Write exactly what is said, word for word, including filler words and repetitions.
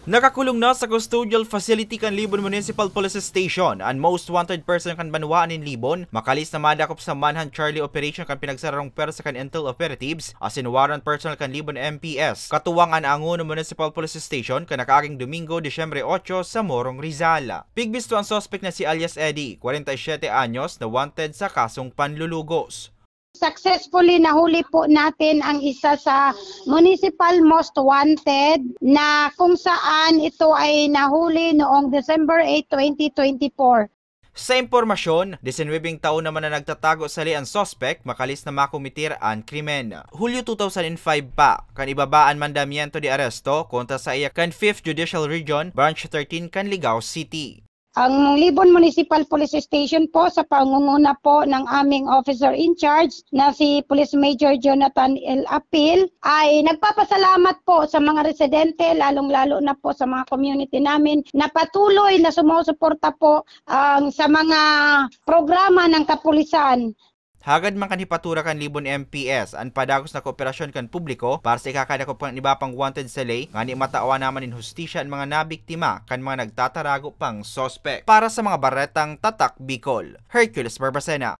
Nakakulong na sa custodial facility kan Libon Municipal Police Station an most wanted person kan banwaan nin Libon, makalis na madakop sa manhunt charlie operation kan pinagsararong pwersa kan intel operatives asin warrant personnel kan Libon M P S, katuwang an Angono Municipal Police Station, kan nakaaging Domingo, Disyembre otso, sa Morong, Rizal. Pigbisto an suspek na si alias Eddie, kwarenta y siyete anyos, na wanted sa kasong panlulugos. Successfully nahuli po natin ang isa sa municipal most wanted, na kung saan ito ay nahuli noong December eight, twenty twenty-four. Sa impormasyon, disinwebing taon naman na nagtatago sa li an suspek, makalis na makometer an krimen. Hulyo two thousand and five pa, kan ibaba an mandamiento de aresto kontra saiya kan Fifth Judicial Region, Branch thirteen kan Ligao City. Ang Libon Municipal Police Station po, sa pangunguna po ng aming officer in charge na si Police Major Jonathan L. Apil, ay nagpapasalamat po sa mga residente, lalong-lalo na po sa mga community namin na patuloy na sumusuporta po ang, sa mga programa ng kapulisan. Hagad man kan hipatura kan Libon M P S an padagos na kooperasyon kan publiko para sa ikakadakop kan iba pang wanted sa ley, ngani matawan naman nin hustisya an mga nabiktima kan mga nagtatarago pang suspek. Para sa mga baretang Tatak Bicol, Hercules Barbacena.